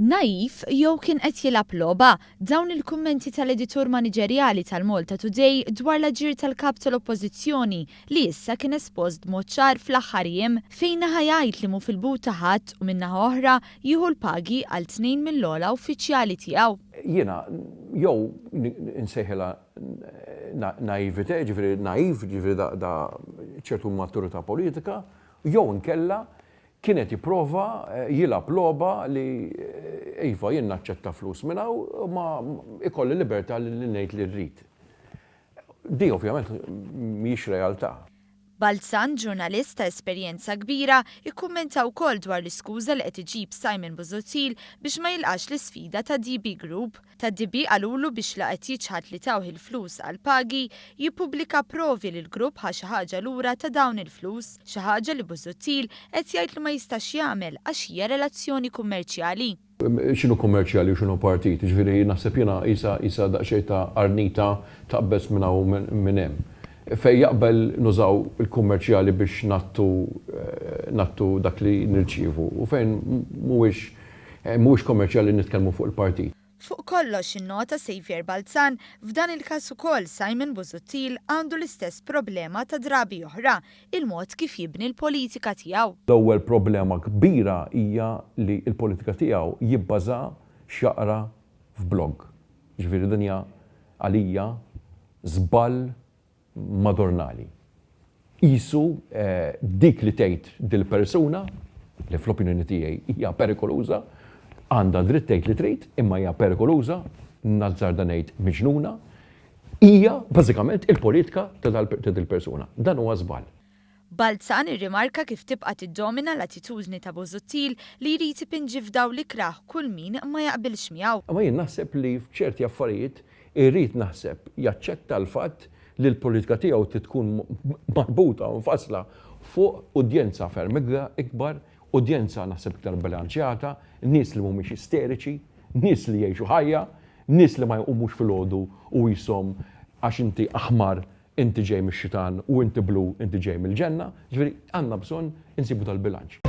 Naiv jew kien qed jilgħab logħba? Dawn il-kummenti tal-editur maniġerjali tal-Malta Today dwar l-aġir tal-Kap tal-Oppożizzjoni li issa kien espost b'mod ċar fl-aħħar jiem. Fejn naħa jgħid li mhu fil-but ta' ħadd u min-naħa oħra jieħu l-pagi għal tnejn mill-ogħla uffiċjali tiegħu. Jiena jew insejħilha naivete, jiġifieri naiv, jiġifieri da ċertu maturità politika, jew inkella Kien qed jipprova jilgħab logħba li iva jien naċċetta flus minn hawn imma ikolli libertà li ngħid li rrid. Di ovvjament mhijiex realtà. Balzan, ġurnalist ta' esperjenza kbira, ikkummenta wkoll dwar l-iskuża li qed iġib Simon Busuttil biex ma jilqax l-isfida ta' DB Group. Tad-DB qalulu biex la qed jiċħad li tawh il-flus għall-pagi, jippubblika provi li l-grupp ħa xi ħaġa lura ta' dawn il-flus, xi ħaġa li Busuttil qed jgħid li ma jistax jagħmel għax hija relazzjoni kummerċjali. X'inhu kummerċjali u x'inhu partit? Jiġifieri naħseb jiena qisha qisha daqsxejn ta' qarnita taqbeż minn hawn u minn hemm. Fejn jaqbel nużaw il-kummerċjali biex ngħattu ngħattu dak li nirċievu u fejn mhuwiex Mhuwiex kommerċjali li nitkellmu fuq il-partit. Fuq kollox, innota Saviour Balzan, f'dan il-każ ukoll Simon Busuttil għandu l-istess problema ta' drabi oħra, il-mod kif jibni l-politika tiegħu. L-ewwel problema kbira hija li l-politika tiegħu jibbaża x'jaqra f'blog. Jiġifieri din hija għalija żball madornali. Qisu dik li tgħid dil-persuna, li fl-opinjoni tiegħi hija perikoluża, għandha dritt tgħid li trid, imma hija perikoluża, nazzarda ngħid miġnuna, hija bażikament il-politika ta' dil-persuna. Dan huwa żball. Balzan irrimarka kif tibqa' tiddomina l-attitudni ta' Busuttil li jrid ipinġi f'dawl ikrah kull min ma jaqbilx miegħu. Imma jien naħseb li f'ċerti affarijiet irid naħseb jaċċetta l-fatt li l-politika tiegħu trid tkun marbuta u mfassla fuq udjenza ferm ikbar, udjenza naħseb iktar bilanċjata, nies li mhumiex isteriċi, nies li jgħixu ħajja, nies li ma jqumux filgħodu u qishom għax inti aħmar Inti ġej mix-xitan u inti blu inti ġej mill-ġenna, jiġifieri għandna bżonn insibu dal-bilanċ.